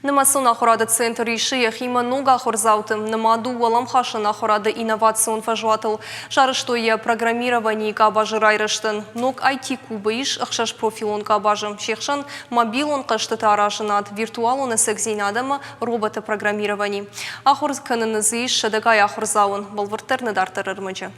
Нымӕцон ахуырады центр исы йӕхимӕ ног ахуырдзауты. Нымад у уӕлӕмхасӕн ахуырады инновацион фӕзуатыл. Сарӕзтой йӕ программированийы къабазы райрӕзтӕн. Ног IT-кубы ис ӕхсӕз профилон къабазы. Се хсӕн мобилон хъӕзтыты аразынад, виртуалон ӕцӕгдзинад ӕмӕ роботы программировани. Ахуыр кӕныны дзы ис сӕдӕгай ахуырдзауӕн. Бӕлвырддӕр нӕ дарддӕр ӕрмӕджы.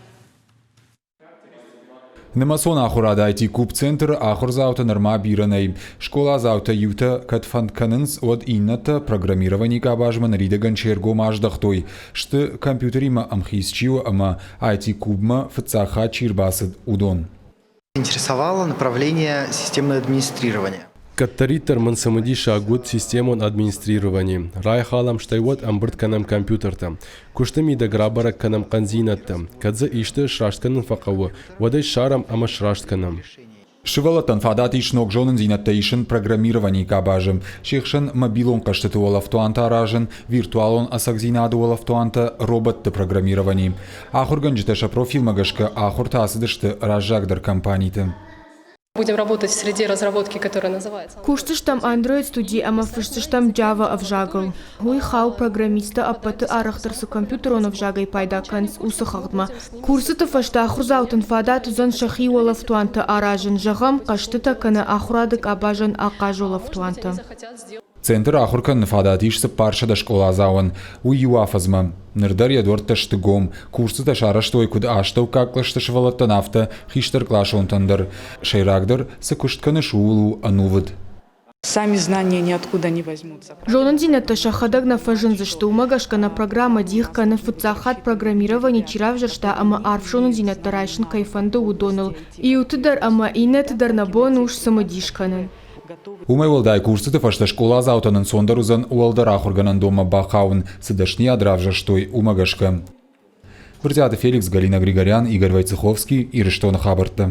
Нымӕцон ахуырады IT-куб-центры ахуырдзаутӕ нырма бирӕ нӕй. Скъоладзаутӕ иутӕ кӕд фӕнд кӕнынц, уӕд иннӕтӕ программированийы къабазмӕ ныридӕгӕн се ргом аздӕхтой. Сты, компьютеримӕ ӕмхиц чи у ӕмӕ IT-кубмӕ фыццаг хатт чи ӕрбацыд, уыдон. Интересовало направление системное администрирование. Кӕддӕриддӕр мын цымыдисаг уыд системон администрировани. Райхалӕм, стӕй уӕд ӕмбырд кӕнӕм компьютертӕ. Куысты мидӕг рабӕрӕг кӕнӕм хъӕндзинӕдтӕ. Кӕд дзы исты сраст кӕнын фӕхъӕуы, уӕд ӕй ссарӕм ӕмӕ сраст кӕнӕм. Сывӕллӕттӕн фадат ис ног зонындзинӕдтӕ исын программированийы къабазы. Се хсӕн мобилон хъӕзтыты уӕлӕфтуантӕ аразын, виртуалон ӕцӕгдзинады уӕлӕфтуантӕ, роботты программировани. Ахуыргӕнджытӕ сӕ профилмӕ гӕсгӕ ахуыртӕ ацыдысты раззагдӕр компаниты. Будем работать в среде разработки, которая называется. Кусдзыстӕм Android студийы ӕмӕ фысдзыстӕм Java ӕвзагыл. Уый хауы программисттӕ ӕппӕты арӕхдӕр цы компьютерон ӕвзагӕй пайда кӕнынц, уыцы хыгъдмӕ. Курсыты фӕстӕ ахуырдзаутӕн фадат уыдзӕн сӕхи уӕлӕфтуантӕ аразын, зӕгъӕм, хъӕзтытӕ кӕнӕ ахуырады къабазӕн ахъаз уӕлӕфтуантӕ. Центры ахуыр кӕныны фадат ис 400 скъоладзауӕн, уый иу афӕдзмӕ. Ныр дӕр йӕ дуӕрттӕ сты гом. Курсытӕ сарӕзтой куыд астӕуккаг кълӕсты сывӕллӕттӕн, афтӕ хистӕркъласонтӕн дӕр. Сӕйрагдӕр, цы куыст кӕныс, ууыл у ӕнувыд. Сами знания ниоткуда не возьмутся. Зонындзинӕдтӕ сӕхӕдӕг нӕ фӕзындзысты, уымӕ гӕсгӕ нӕ программӕ дих кӕны фыццаг хатт программировани чи равзӕрста ӕмӕ арф зонындзинӕдтӕ райсын кӕй фӕнды, уыдоныл. Иуты дӕр ӕмӕ иннӕты дӕр нӕ бон у сцымыдис кӕнын. Уымӕй уӕлдай курсыты фӕстӕ скъоладзаутӕн ӕнцондӕр уыдзӕн уӕлдӕр ахуыргӕнӕндонмӕ бахауын, цы дӕсныйад равзӕрстой, уымӕ гӕсгӕ. Брытъиаты Феликс, Галина Григорян, Игорь Войцеховский, Ирыстоны хабӕрттӕ.